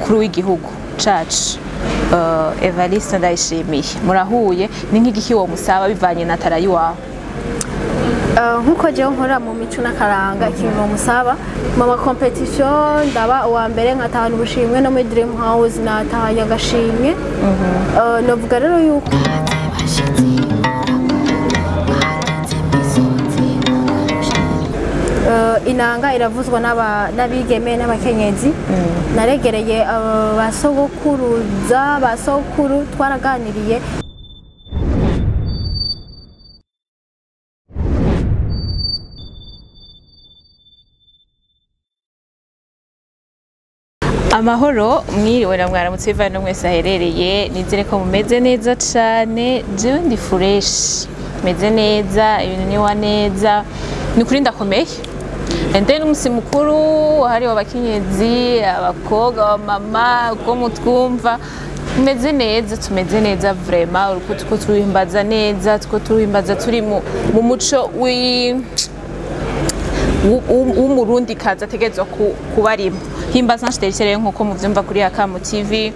N'umukuru w'igihugu cacu, Evariste Ndayishimiye, murahuye, ni nk'igiki wo musaba bivanye na talent yiwawe? Nkuko jewe nkora mu mico n'akaranga, ikintu musaba mu ma compétition ndaba uwa mbere, nkatahana ubushimwe, no muri Dream House natahanye agashimwe. Novuga rero yuko inanga iravuzwa n'abigeme n'abakenyezi. Naregereye basogokuruza, basokuru, twaraganiriye. Amahoro, mwiriwe na mwaramutse bivanye no mwese aherereye. Nizere ko mumeze neza cane. Jewe ndi fresh, meze neza, ibintu niwa neza, ni kuri ndakomeye. And then umunsi mukuru wahariwe abakenyezi, abakobwa, abamama, uko mutwumva, tumeze neza, tumeze neza vraiment. Uriko tuko turuhimbaza neza, tuko turuhimbaza turi mu muco w'umurundi kazi ategerezwa kuba arimo. Himbaza nshitekereye nkuko muvyumva kuri Akamu TV.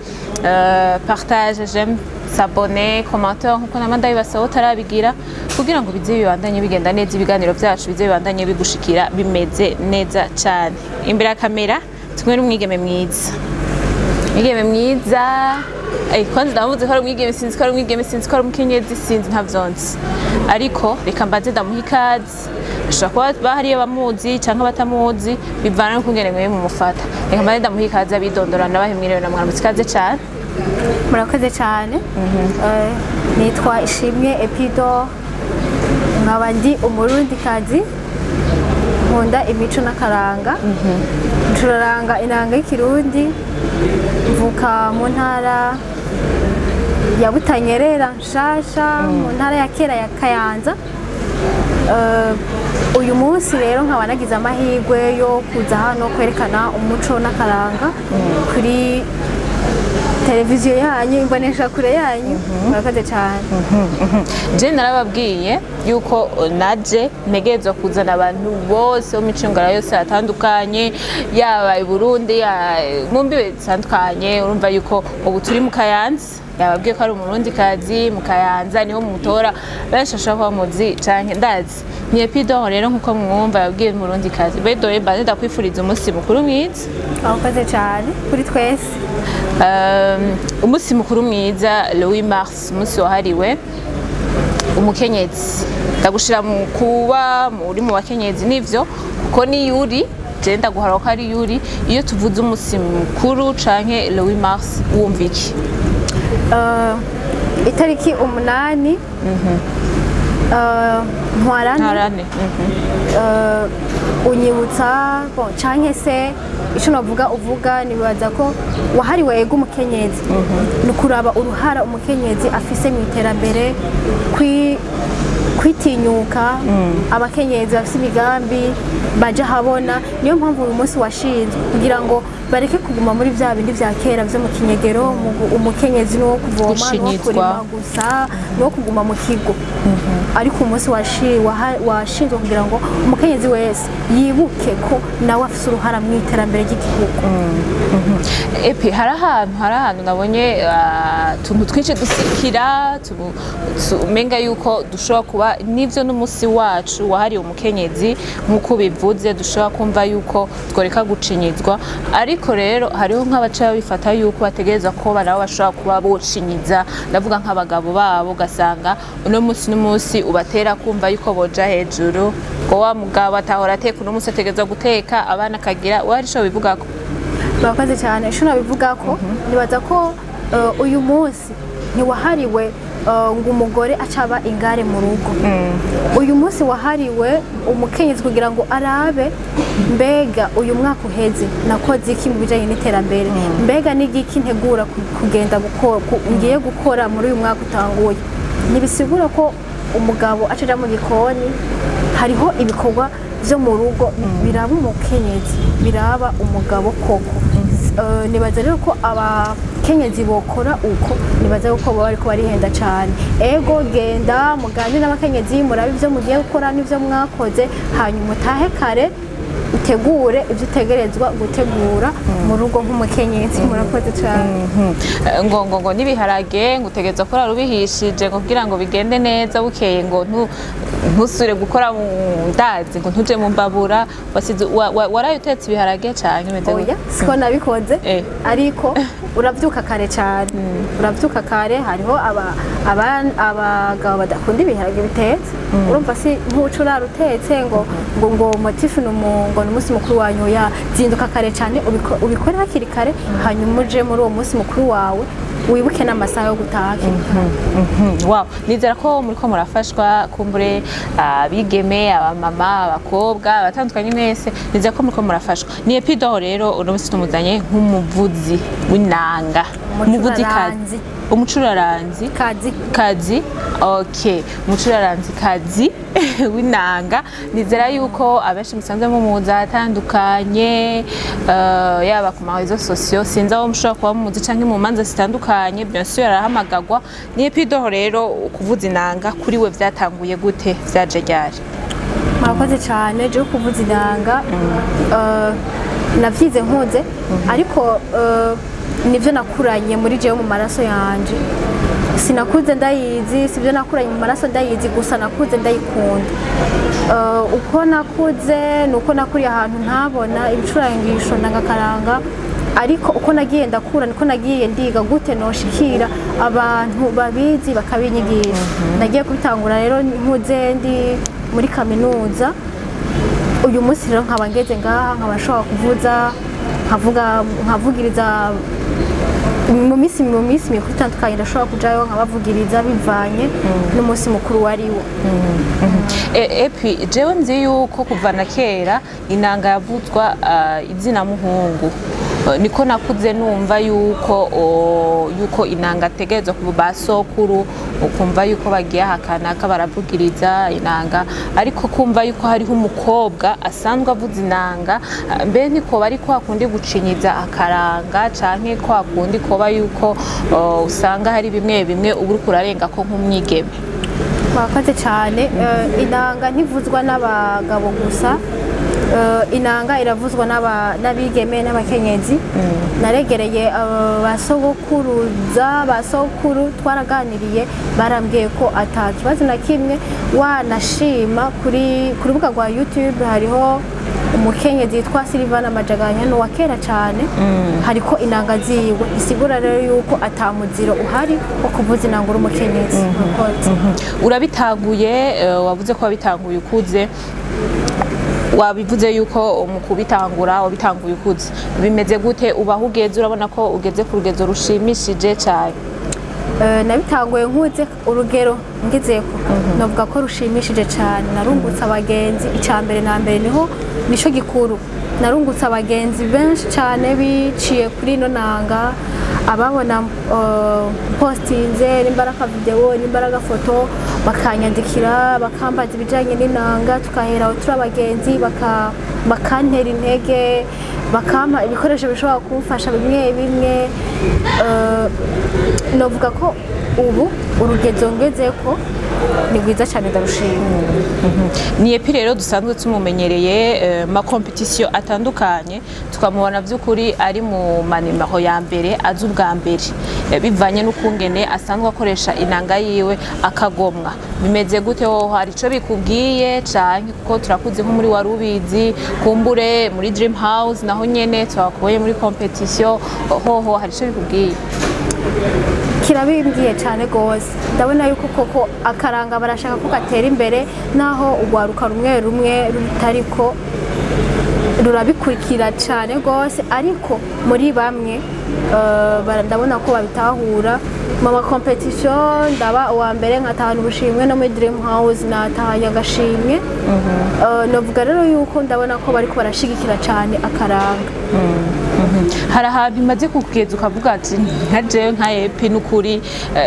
Partage, j'aime, s'abonner, commentaire, nkuko nama ndabibasaba utarabigira, kugira ngo bize bibandanye bigenda neza, ibiganiro vyacu bize bibandanye bigushikira bimeze neza cane. Imbere ya kamera tumwe n'umwigeme mwiza, umwigeme mwiza. Kwanza ndamuzi ko ari umwigeme, sinzi ko ari umwigeme, sinzi ko ari umukenyezi, sinzi, ntavyonzi, ariko reka mbanze ndamuha ikaze. Bashobora kuba bahariyo bamuzi canke batamuzi, bivana n'ukungene mwe mumufata. Reka mbanze ndamuha ikaze, abidondora. Nabahe mwiriwe na mwaramutse, ikaze cane. Murakoze cyane. Nitwa Ishimwe Epido, nkaba ndi umurundikazi, nkunda imico n'akaranga, ncuraranga inanga y'ikirundi, mvuka mu ntara ya Butanyerera nshasha, mu ntara ya kera ya Kayanza. Uyu munsi rero nkaba nagize amahirwe yo kuza hano kwerekana umuco n'akaranga kuri televiziyo yanyu, imboneshakure yanyu. Murakoze cyane. Je narababwiye yuko naje ntegerezwa kuzana abantu bose bo micungara yose atandukanye, yaba i Burundi, mu mbibe zitandukanye. Urumva yuko ubu turi mu Kayanza. Yababwiye ko ari umurundi kazi, mu Kayanza niho mumutora, benshi bashobora kuba muzi canke ndazi ni Epidor. Rero nkuko mwumva, yabwiye umurundi kazi bedoye. Mbanze ndakwifuriza umunsi mukuru mwiza. Murakoze cyane kuri twese. Umunsi mukuru mwiza, le 8 mars, umunsi wahariwe umukenyezi. Ndagushira mu kuba muri mu bakenyezi, nivyo, kuko ni yuri je ndaguhara ko ari yuri. Iyo tuvuze umunsi mukuru canke le 8 mars, wumva iki? Itariki 8 Ntwarante. Ntarane. Unyibutsa, bon, canke se ico novuga uvuga, nibaza ko wahariwe ego umukenyezi, ni ukuraba uruhara umukenyezi afise mu iterambere, kwitinyuka, abakenyezi bafise imigambi baja habona. Niyo mpamvu uyu munsi washinzwe, kugira ngo bareke kuguma muri vya bindi vya kera vyo mu kinyegero, umukenyezi ni uwo kuvoma, ni uwo Gushinyizwa. kurima gusa, ni uwo kuguma mu kigo. Ariko umunsi washinzwe kugira ngo umukenyezi wese yibuke ko nawe afise uruhara mu iterambere ry'igihugu. Epi, hari ahantu nabonye utuntu twinshi dusikira umenga yuko dushobora kuba nivyo n'umunsi wacu wahariwe umukenyezi, nk'uko ubivuze, dushobora kumva yuko tworeka gucinyizwa. Ariko rero hariho nk'abaca babifata yuko bategereza ko nabo bashobora kuba bocinyiza, ndavuga nk'abagabo babo, ugasanga uno munsi n'umunsi ubatera kumva yuko boja hejuru, ngo wa mugabo atahora ateka, uno munsi ategereza guteka, abana akagira wari ico bivugako. Murakoze cyane. Ico nabivuga ko nibaza ko uyu munsi ntiwahariwe ngo umugore acaba ingare mu rugo. Uyu munsi wahariwe umukenyezi kugira ngo arabe: mbega uyu mwaka uheze nakoze iki mu bijanye n'iterambere? Mbega n'igiki ntegura kugenda ngiye gukora muri uyu mwaka utanguye? Ntibisigura ko umugabo aca aja mu gikoni. Hariho ibikorwa vyo mu rugo biraba umukenyezi, biraba umugabo koko. Nibaza rero ko abakenyezi bokora uko, nibaza ko baba bariko barihenda cane. Ego, genda muganire n'abakenyezi, murabe ivyo mugiye gukora n'ivyo mwakoze, hanyuma utahe kare. Utegure ibyo utegerezwa gutegura mu rugo nk'umukenyezi. Murakoze cyane. Ngo n'ibiharage ngo utegerezwa kurara ubihishije ngo kugira ngo bigende neza, bukeye ngo ntusubire gukora mu ndazi, ngo ntuje mu mbabura. Wasize waraye utetse ibiharage canke bimeze gute? Oya, siko nabikoze. Ariko uravyuka kare cyane, uravyuka kare. Hariho abagabo badakunda ibiharage bitetse. Urumva si nkuca urara utetse ngo motif ni ngo ni umunsi mukuru wanyu ya zinduka kare cyane, ubikore hakiri kare, hanyuma uje muri uwo munsi mukuru wawe, wibuke n'amasaha yo gutaha hakiri kare. Wow, nizera ko muriko murafashwa, kumbure abigeme, abamama, abakobwa abatandukanye, mwese nizera ko muriko murafashwa. Ni Epido rero, uno munsi tumuzanye nk'umuvuzi w'inanga, umuvuzi kazi. Umucuraranzi. Umucuraranzi. Kazi. Kazi, okay, umucuraranzi kazi w'inanga. Nizera yuko abenshi musanzwe mumuzi atandukanye, yaba ku ma réseaux sociaux, sinzi aho mushobora kuba mumuzi, canke mu manza zitandukanye, bien sûr arahamagagwa. Ni Epido rero, kuvuza inanga kuri we vyatanguye gute, vyaje ryari? Murakoze cyane. Je kuvuza inanga navyize nkuze, ariko nivyo nakuranye muri jewe, mu maraso yanje. Sinakuze ndayizi, sibyo nakuranye mu maraso ndayizi, gusa nakuze ndayikunda. Uko nakuze nuko nakuriye ahantu ntabona ibicurangisho ndangakaranga, ariko uko nagiye ndakura niko nagiye ndiga gute noshikira abantu babizi bakabinyigisha. Nagiye kubitangura rero nkuze, ndi muri kaminuza. Uyu munsi rero nkaba ngeze ngaha, nkaba nshobora kuvuza, nkavuga, nkavugiriza mu minsi mikuru itandukanye. Ndashobora kujayo nkabavugiriza bivanye n'umunsi mukuru wariwo. Epi, jewe nzi yuko kuva na kera inanga yavuzwa izina muhungu. Niko nakuze numva yuko yuko inanga ategerezwa kuba ba sokuru, ukumva yuko bagiye ahakanaka baravugiriza inanga, ariko kumva yuko hariho umukobwa asanzwe avuza inanga, mbe ntikoba ari kwa kundi gucinyiza akaranga, canke kwa kundi koba yuko usanga hari bimwe bimwe uba uriko urarenga ko nk'umwigeme? Murakoze cyane. Inanga ntivuzwa n'abagabo gusa. Inanga iravuzwa n'abigeme n'abakenyezi. Naregereye ba sogokuruza, ba sokuru, twaraganiriye, barambwiye ko ata kibazo na kimwe. Wanashima kuri ku rubuga rwa YouTube hariho umukenyezi yitwa Silvana Majaganya, ni uwa kera cyane, hariko inanga ziwe. Bisigura rero yuko ata muziro uhari wo kuvuza inanga uri umukenyezi. Murakoze. Urabitanguye, wavuze ko wabitanguye ukuze, wabivuze yuko mu kubitangura wabitanguye ukuze. Bimeze gute ubaho ugeze? Urabona ko ugeze ku rugezo rushimishije cyane? Nabitanguye nkuze, urugero ngezeko navuga ko rushimishije cyane. Narungutse abagenzi, icya mbere na mbere niho nico gikuru. Narungutse abagenzi benshi cyane biciye kuri ino nanga. Ababona postinze, nimba ari akavideo, nimba ari agafoto, bakanyandikira, bakambaza ibijyanye n'inanga, tukahera aho turi abagenzi, bakantera intege, bakampa ibikoresho bishobora kumfasha bimwe bimwe. Novuga ko ubu urugezo ngezeko ni rwiza cyane, ndarushima. Ni Epi rero dusanzwe tumumenyereye ma compétitions atandukanye, tukamubona by'ukuri ari mu manimero ya mbere, azi ubwa mbere, bivanye n'ukungene asanzwe akoresha inanga yiwe akagomwa. Bimeze gute wowe, hari ico bikubwiye canke? Kuko turakuzi nko muri Warubizi, kumbure muri Dream House naho nyene twakubonye muri compétition, hoho hari ico bikubwiye? Kirabimbwiye cyane rwose. Ndabona yuko koko akaranga barashaka ko gatera imbere, naho urwaruka rumwe rumwe rutariko rurabikurikira cyane rwose, ariko muri bamwe ndabona ko babitahura. Mu ma compétitions ndaba uwa mbere, nkatahana ubushimwe, no muri Dream House natahanye agashimwe. Novuga rero yuko ndabona ko bariko barashigikira cyane akaranga. Hari ahantu imaze kukugeza ukavuga ati nka jewe nka Epi, n'ukuri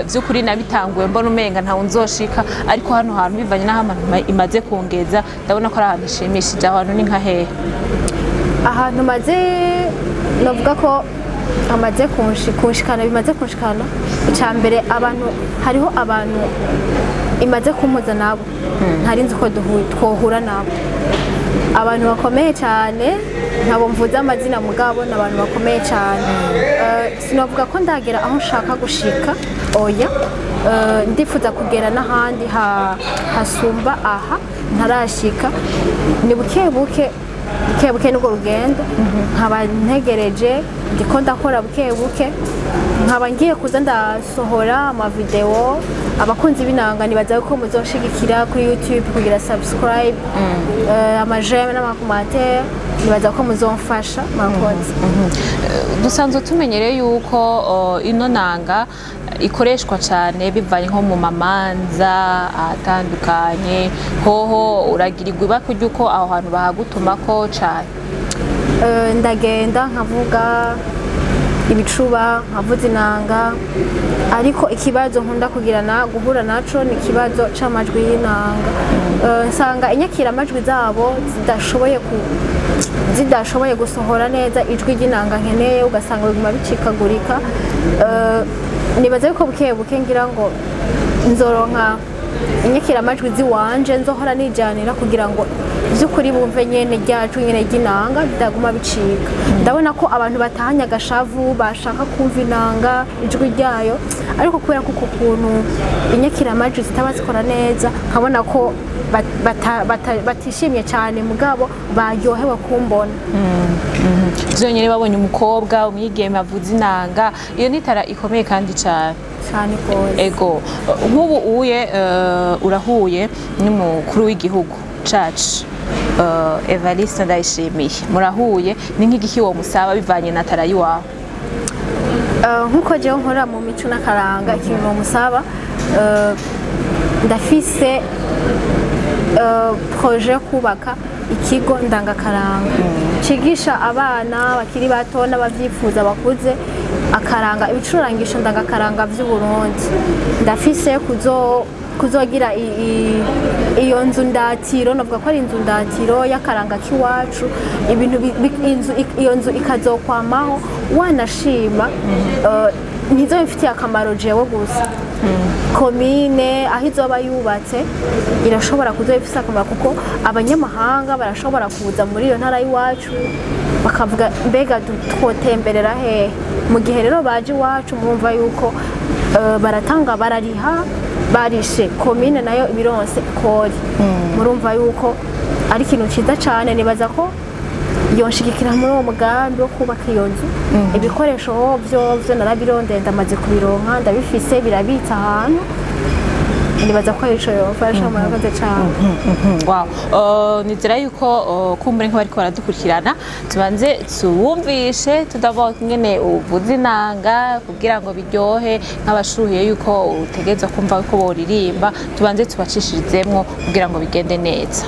vy'ukuri nabitanguye mbona umenga ntawe nzoshika, ariko hano hantu bivanye n'aho abantu imaze kungeza, ndabona ko ari ahantu hashimishije. Aho hantu ni nka hehe? Ahantu maze, navuga ko amaze kunshikana, bimaze kunshikana, icya mbere abantu, hariho abantu imaze kumpuza nabo ntari nzi ko twohura nabo. Abantu bakomeye cyane, ntabwo mvuze amazina mugabo ni abantu bakomeye cyane. Sinavuga ko ndagera aho nshaka gushika, oya. Ndifuza kugera n'ahandi hasumba aha ntarashika. Ni buke buke, buke buke nubwo rugendo, nkaba ntegereje, ndiko ndakora buke buke, nkaba ngiye kuza ndasohora amavideo. Abakunzi b'inanga nibaza ko muzoshigikira kuri YouTube kugira subscribe, ama j'aime n'ama commentaire, nibaza ko muzomfasha. Murakoze. Dusanzwe tumenyereye yuko ino nanga ikoreshwa cyane bivanye nko mu mamanza atandukanye, hoho uragirirwa ibakwe ry'uko aho hantu bahagutumako cyane? Ndagenda nkavuga ibicuba, nkavuza inanga, ariko ikibazo nkunda kugirana guhura naco ni ikibazo c'amajwi y'inanga. Nsanga inyakiramajwi zabo zidashoboye gusohora neza ijwi ry'inanga nkeneye, ugasanga biguma bicikagurika. Nibaza yuko buke buke ngira ngo nzoronka inyakiramajwi ziwanje nzohora nijanira kugira ngo by'ukuri bumve nyene ryacu nyene ry'inanga bidaguma bicika. Ndabona ko abantu batahanye agashavu bashaka kumva inanga ijwi ryayo, ariko kubera ko uko kuntu inyakiramajwi zitaba zikora neza, nkabona ko batishimye cyane, mugabo baryohewe kumbona. Byonyine babonye umukobwa umwigeme avuza inanga, iyo nitara ikomeye kandi cyane cyane rwose. Ego, nk'ubu uye urahuye n'umukuru w'igihugu cacu Evariste Ndayishimiye, murahuye, ni nk'igiki wo musaba bivanye na tara yiwawe? Nkuko jewe nkora mu mico n'akaranga, ikintu musaba, ndafise projet kubaka ikigo ndangakaranga cigisha abana bakiri bato n'abavyifuza bakuze akaranga, ibicurangisho ndangakaranga vy'u Burundi. Ndafise kuzogira iyo nzu ndatiro, navuga ko ari inzu ndatiro y'akaranga k'iwacu, ibintu iyo nzu ikazokwamaho wanashima. Ntizo bifitiye akamaro jewe gusa, komine aho izoba yubatse irashobora kuzoba ifise akamaro, kuko abanyamahanga barashobora kuza muri iyo ntara y'iwacu bakavuga mbega twotemberera hehe. Mu gihe rero baje iwacu murumva yuko baratanga, barariha, barishe komine nayo ibironse kori. Murumva yuko ari ikintu ciza cane. Nibaza ko yonshigikira muri uwo mugambi wo kubaka iyo nzu. Ibikoresho vyo narabirondeye, ndamaze kubironka, ndabifise, birabitse ahantu. Nibaza ko arico yofasha. Murakoze cane. Wow. Nizera yuko kumbure nk'abariko baradukurikirana tubanze tuwumvishe tudabona ingene uvuza inanga kugira ngo biryohe, nk'abashuhiye yuko utegerezwa kumva ko boririmba, tubanze tubacishirizemwo kugira ngo bigende neza.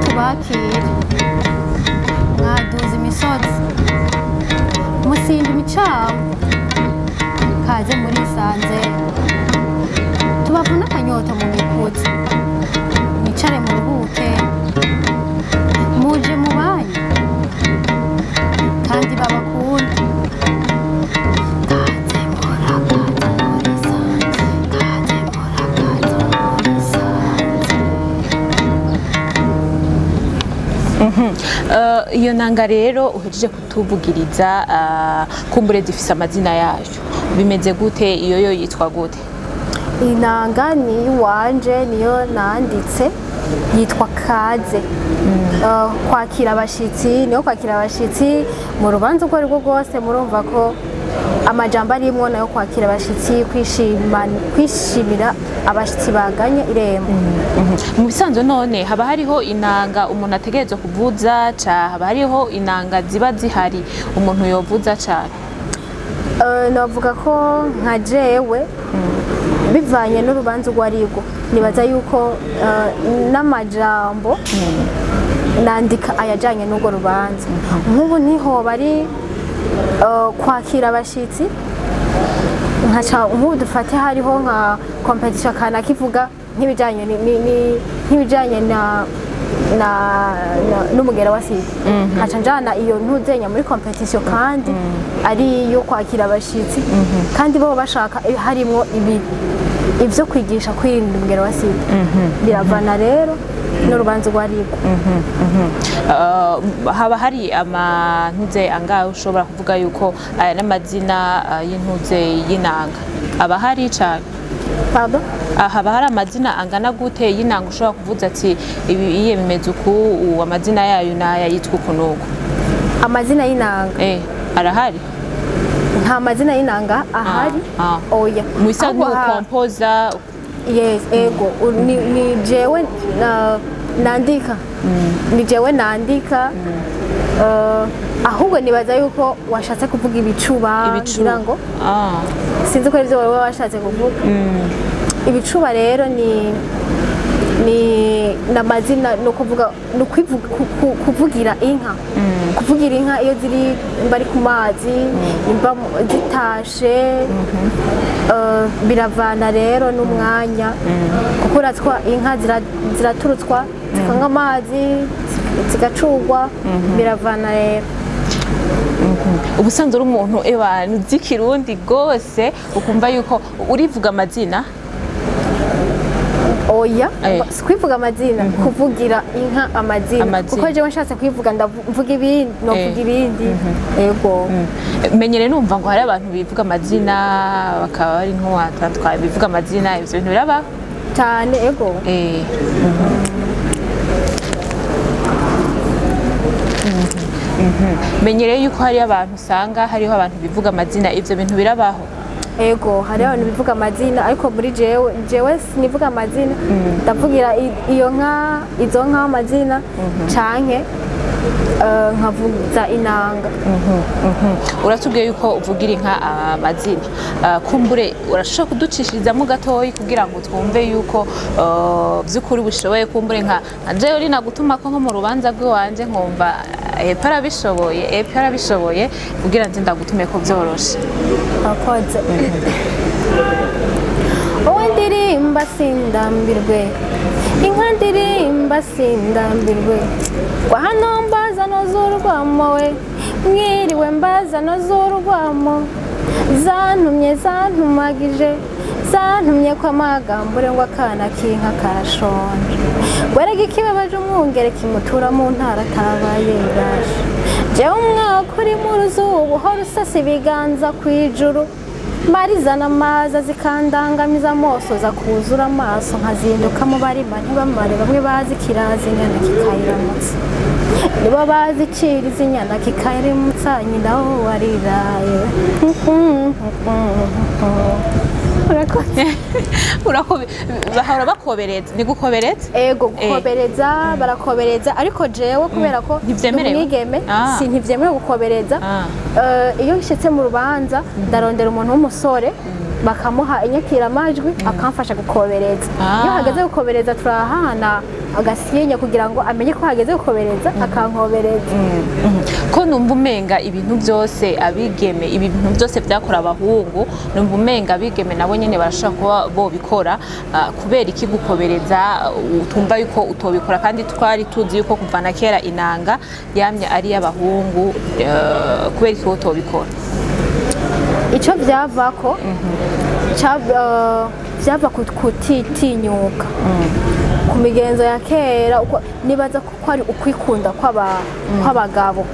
Tubakire, mwaduza imisozi, musimba imicamo, kaze muri sanze. Tubavuna akanyota mu mikuzi, mwicare muruhuke, muje mu banyu kandi babakunda. Kaze murakaza murisanze, kaze murakaza murisanze. Iyo nanga rero uhejeje kutuvugiriza, kumbure zifise amazina yayo, bimeze gute? Iyo yo yitwa gute? Inanga ni iwanje, niyo nanditse, yitwa Kaze. Kwakira abashitsi, niyo kwakira abashitsi mu rubanza urwo ari rwo rwose. Murumva ko amajambo arimwo nayo kwakira abashitsi, kwishimira abashitsi baganye irembo. Mu bisanzwe none haba hariho inanga umuntu ategerezwa kuvuza, ca haba hariho inanga ziba zihari umuntu yovuza cane? Navuga ko nka jewe, bivanye n'urubanza urwo arirwo, nibaza yuko n'amajambo nandika ayajanye n'urwo rubanza. Nk'ubu ntihoba ari kwakira abashitsi, nkaca nk'ubu dufate hariho nka compétition kanaka ivuga nk'ibijanye nk'ibijanye na n'umugera wa sida, nkaca njana iyo ntuzenya muri compétition kandi ari iyo kwakira abashitsi, kandi bo bashaka harimwo ibi ivyo kwigisha kwirinda umugera wa sida. Biravana rero n'urubanza urwo arirwo. Haba hari amantuze angahe ushobora kuvuga yuko aya n'amazina y'intuze y'inanga aba hari cane? Pardon? Haba hari amazina angana gute y'inanga ushobora kuvuza ati ibi iye bimeze uku, amazina yayo n'aya, yitwa uku n'uku? Amazina y'inanga? Arahari? Nta mazina y'inanga ahari. Oya. Mu bisanzwe Ahubwo ukompoza? Yes, ego. Ni jewe nandika, ni jewe nandika. Ahubwo nibaza yuko washatse kuvuga ibicuba. Ibicuba. Ngira ngo sinzi ko arivyo waba washatse kuvuga. Ibicuba rero ni n'amazina, ni ukuvuga, ni kuvugira inka, kuvugira inka iyo ziri imba ari ku mazi, imba zitashe. Biravana rero n'umwanya, kuko uratwa inka ziraturutswa zikanywa amazi, zigacurwa, biravana rero. Ubusanzwe uri umuntu ebana uzi ikirundi rwose, ukumva yuko urivuga amazina? Oya, si kwivuga amazina, kuvugira inka amazina. Amazina. Kuko jewe nshatse kwivuga mvuga ibindi, novuga ibindi, ego. Menyere numva ngo hari abantu bivuga amazina bakaba bari nk'uwatandukanye bivuga amazina, ivyo bintu birabaho? Cyane, ego. Menyereye yuko hari abantu usanga hariho abantu bivuga amazina, ivyo bintu birabaho? Ego, hari abantu bivuga amazina, ariko muri jewe sinivuga amazina, ndavugira iyo nka, izo nka amazina, canke nkavuza inanga. Uratubwiye yuko uvugira inka amazina. Kumbure urashobora kuducishirizamo gatoyi kugira ngo twumve yuko vy'ukuri bushoboye, kumbure nka jewe uri nagutuma ko nko mu rubanza rw'iwanje nkumva epfo arabishoboye, epfo arabishoboye, kugira nze ndagutume ko vyoroshe. Akoze wowe ndirimba sindambirwe, inka ndirimba sindambirwe, kwa hano mbazano z'urwamo, we mwiriwe mbazano z'urwamo, zantumye, zantumagije, zantumye kwa magambure ngo akana k'inka karashonje, werega ikibabaje umwungere kimutura mu ntara atabaye ibasha. Jewe umwaka urimo uruzuba uhora usasa ibiganza ku ijuru, marizana amazi azikandangamiza amosoza kuzura amaso, nkazinduka mu barima ntibamare, bamwe bazi kirazi inyana kikayiramutsa, nibo bazi iciriza inyana kikayiramutsa, nyina wo wariraye. Urakoze. Bahora bakobereza, ni gukobereza? Ego, gukobereza, barakobereza, ariko jewe kubera ko Ntivyemerewe? ndi umwigeme, si ntivyemerewe gukobereza. Iyo nshitse mu rubanza ndarondera umuntu w'umusore, bakamuha inyakiramajwi, akamfasha gukobereza. Iyo hageze gukobereza turahana Agasinya kugira ngo amenye ko hageze gukobereza, akankobereza. Ko numva umenga ibintu byose abigeme, ibintu byose byakora abahungu, numva umenga abigeme nabo nyene barashobora kuba bobikora. Kubera iki gukobereza utumva yuko utobikora, kandi twari tuzi yuko kuva na kera inanga yamye ari y'abahungu? Kubera iki utobikora? Icyo byavako byava ku kutitinyuka ku migenzo ya kera. Nibaza ko ari ukwikunda kw'abagabo,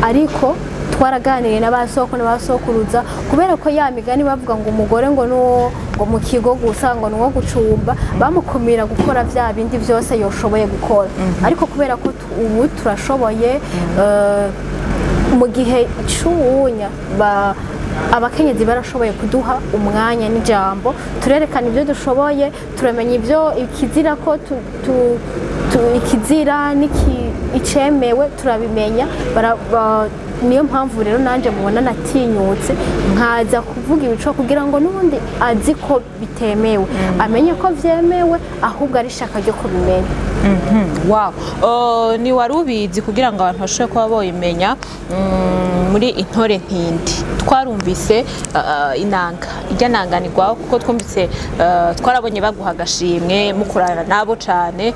ariko twaraganiriye n'abasoko n'abasokuruza, kubera ko ya migani bavuga ngo umugore ngo nuwo ngo mu kigo gusa, ngo nuwo gucumba, bamukumira gukora bya bindi byose yoshoboye gukora. Ariko kubera ko ubu turashoboye, mu gihe c'ubunya abakenyezi barashoboye kuduha umwanya n'ijambo, turerekana ibyo dushoboye, turamenya ibyo ikizira ko ikizira icemewe turabimenya. Niyo mpamvu rero nanje mubona natinyutse nkaza kuvuga ibico, kugira ngo n'ubundi azi ko bitemewe amenye ko vyemewe, ahubwo ari ishaka ryo kubimenya. Wow. Ni wari ubizi, kugira ngo abantu bashobore kuba boyimenya, muri Intore Ntindi twarumvise inanga ijya nanganirwaho, kuko twumvise, twarabonye baguha agashimwe mukorana nabo cane.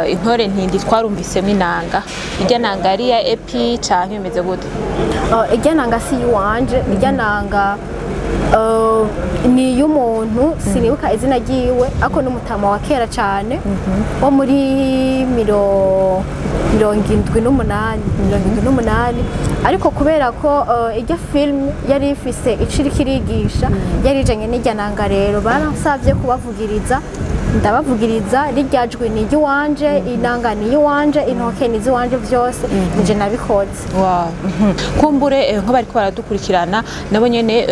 Intore Ntindi twarumvisemo inanga, ijya nanga ari iya Epi canke bimeze gute? Ijya nanga si iwanje, ijya nanga ni iy'umuntu sinibuka izina ryiwe, ariko n'umutama wa kera cyane wo muri 78, 78. Ariko kubera ko ijya film yari ifise ico iriko irigisha, yari ijanye n'ijya nanga, rero baransavye kubavugiriza, ndabavugiriza. Rirya jwi ni iry'iwanje, inanga ni iyiwanje, intoke ni iz'iwanje, vyose nije nabikoze. Wow. Kumbure nk'abariko baradukurikirana nabo nyene,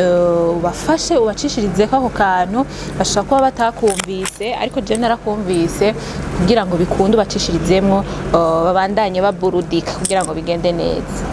ubafashe ubacishirize ko ako kantu bashobora kuba batakumvise, ariko je narakumvise, kugira ngo bikunde ubacishirizemwo, babandanye baburudika kugira ngo bigende neza.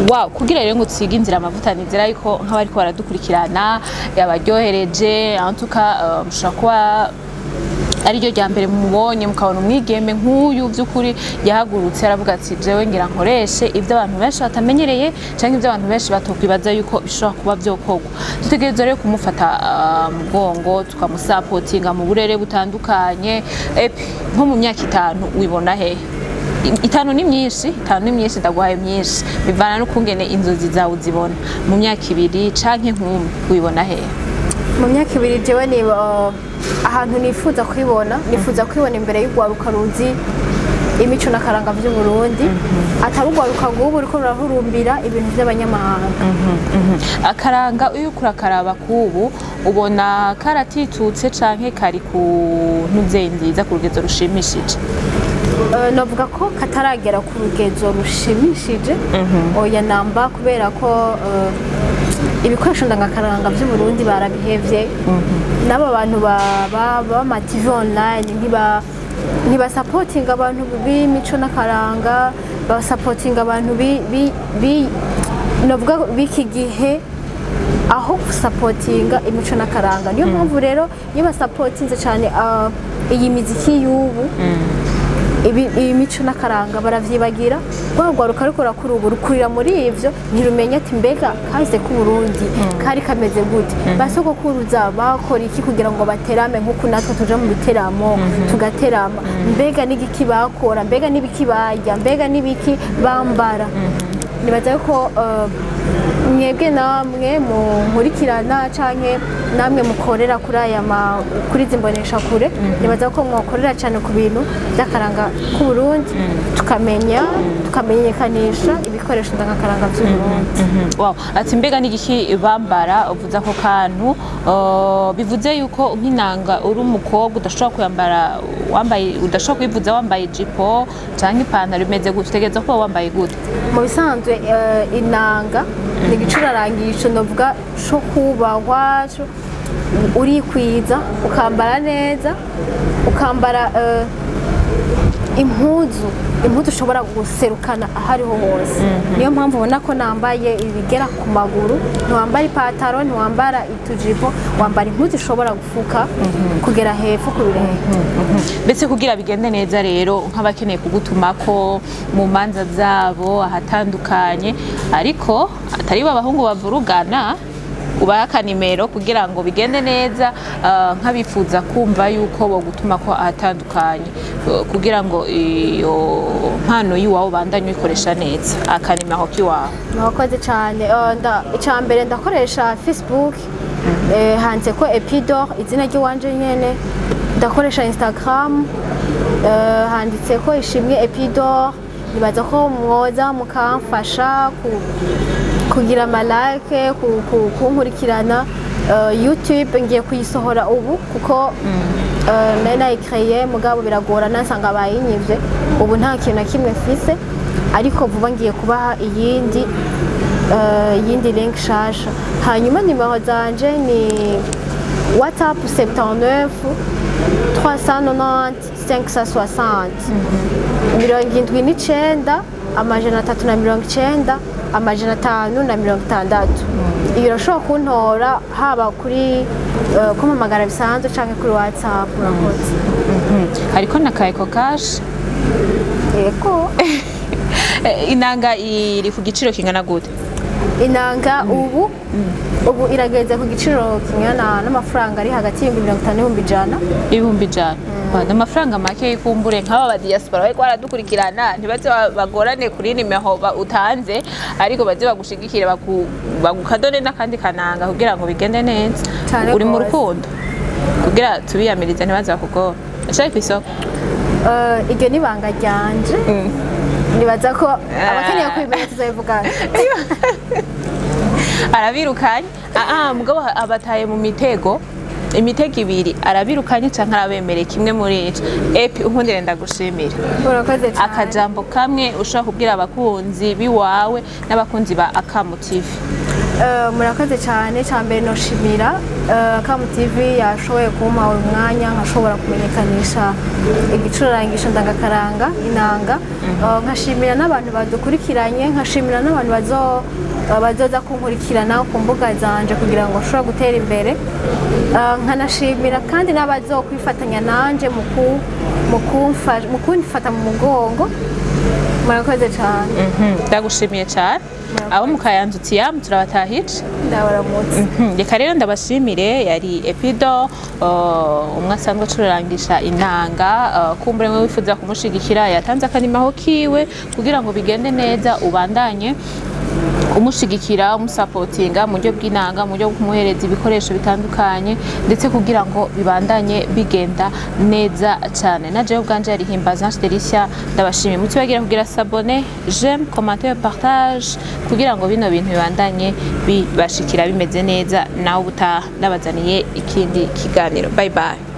Wow, kugira rero ngo tsige inzira amavuta, nizera yuko nk'abariko baradukurikirana yabaryohereje. En tout cas, mushobora kuba ariryo rya mbere mumubonye, mukabona umwigeme nk'uyu by'ukuri yahagurutse aravuga ati: "Jewe ngira nkoreshe ibyo abantu benshi batamenyereye canke ibyo abantu benshi batokwibaza yuko bishobora kuba vyokorwa." Dutegerezwa rero kumufata mugongo, tukamusapotinga mu burere butandukanye. Epi, nko mu myaka 5 wibona hehe? 5 ni myinshi, 5 ni myinshi, ndaguhaye myinshi, bivana n'ukungene inzozi zawe uzibona. Mu myaka 2 canke nk'umwe wibona hehe? Mu myaka 2 jewe ni ahantu nifuza kwibona, nifuza kwibona imbere y'urwaruka ruzi imico n'akaranga vy'Uburundi, atari urwaruka rw'ubu ruriko rurahurumbira ibintu vy'abanyamahanga. Akaranga iyo uriko urakaraba kubu, ubona karatitutse canke kari ku ntuzeyi nziza, ku rugezo rushimishije? Navuga ko kataragera ku rugezo rushimishije, oya namba, kubera ko ibikoresho ndangakaranga vy'Uburundi barabihevye. N'aba bantu b'ama TV online ntibasapotinga abantu b'imico n'akaranga, basapotinga abantu navuga b'iki gihe aho gusapotinga imico n'akaranga. Niyo mpamvu rero iyo basapotinze cyane iyi miziki y'ubu, iyi mico n'akaranga baravyibagira. Rwa rwaruka ariko rakura ubu rukurira muri ivyo, ntirumenya ati: "Mbega kahise k'Uburundi kari kameze gute? Basogokuruza bakora iki kugira ngo baterame nk'uku natwe tuja mu biteramo tugaterama? Mbega n'igiki bakora? Mbega n'ibiki barya? Mbega n'ibiki bambara?" Nibaza ko mwebwe namwe munkurikirana canke Namwe mukorera kuri aya kuri izi mboneshakure, nibaza ko mwakorera cyane ku bintu by'akaranga k'u Burundi, tukamenya tukamenyekanisha ibikoresho ndangakaranga by'u Burundi. Wow. Ati mbega n'igiki bambara? Uvuze ako kantu, bivuze yuko nk'inanga uri umukobwa udashobora kuyambara wambaye, udashobora kuyivuza wambaye ijipo canke ipantaro, bimeze gute? Utegereza kuba wambaye gute? Mu bisanzwe inanga ni igicurarangisho novuga co kubahwa, urikwiza, ukambara neza, ukambara impuzu ushobora guserukana aho ariho hose. Niyo mpamvu ubona ko nambaye ibigera ku maguru. Ntiwambara ipataro, ntiwambara itujipo, wambara impuzu ushobora gufuka kugera hepfo ku birenge. Mbese kugira bigende neza rero, nk'abakeneye kugutumako mu manza zabo ahatandukanye, ariko atari ba bahungu bavurugana, ubaha akanimero kugira ngo bigende neza, nk'abifuza kumva yuko bogutuma ko ahatandukanye, kugira ngo iyo mpano y'iwawe ubandanye uyikoresha neza, akanimero k'iwawe. Murakoze cyane. Icya mbere ndakoresha Facebook, handitse ko Epidor, izina ry'iwanje nyene. Ndakoresha Instagram, handitse ko Ishimwe Epidor. Nibaza ko mwoza mukamfasha kugira ama like, kunkurikirana. YouTube ngiye kuyisohora ubu kuko nari nayikreye, mugabo biragorana, nsanga bayinyivye. Ubu nta kintu na kimwe mfise, ariko vuba ngiye kubaha iyindi link shasha. Hanyuma nimero zanje ni WhatsApp 79 390 560, 79 390 560. Iyo urashobora kuntora haba kuri kumpamagara bisanzwe canke kuri WhatsApp. Urakoze. Hariko na ka Ecocash? Yego. Inanga iri ku giciro kingana gute? Inanga ubu irageze ku giciro kingana n'amafaranga ari hagati y'50,000 n'ibihumbi 100. 100,000. Ni amafaranga make y'ikumbure nk'aba ba diaspora bariko baradukurikirana, ntibaze bagorane kuri nimero utanze, ariko baze bagushigikire, bagukadone n'akandi kananga kugira ngo bigende neza. Cane Uri mu gose. rukundo? Kugira tubiyamirize ntibaze bakugora, acari kw'isoko. Iryo ni ibanga ryanje. Nibaza ko abakeneye kubimenya tuzabivugana. Arabirukanye, mugabo abataye mu mitego, imitego ibiri: arabirukanye canke arabemereye, kimwe muri ico. Epi, unkundire ndagushimira. Urakoze cyane. Akajambo kamwe ushobora kubwira abakunzi biwawe n'abakunzi ba Akamu TV. Murakoze cyane. Cya mbere noshimira Akamu TV yashoboye kumpa uyu mwanya nkashobora kumenyekanisha igicurangisho ndangakaranga inanga. Nkashimira n'abantu badukurikiranye, nkashimira n'abantu bazoza kunkurikirana ku mbuga zanje kugira ngo nshobore gutera imbere. Nkanashimira kandi n'abazokwifatanya nanje mu kumfata mu mugongo. Murakoze cyane. Ndagushimiye cyane. Abo mu Kayanza utiyamu turabatahije. Ndabaramutse. Reka rero ndabashimire. Yari Epido, umwe asanzwe acurangisha inanga. Kumbure mwe wifuza kumushigikira, yatanze akanimaho kiwe kugira ngo bigende neza, ubandanye umushigikira, umusapotinga mu buryo bw'inanga, mu buryo bwo kumuhereza ibikoresho bitandukanye, ndetse kugira ngo bibandanye bigenda neza cyane. Na jewe ubwanje yari Himbaza Delicia, ndabashimiye. Mutibagira kugira s'abonner, j'aime, commentaire, partage, kugira ngo bino bintu bibandanye bibashikira bimeze neza. Nawe ubutaha ndabazaniye ikindi kiganiro. Bye bye.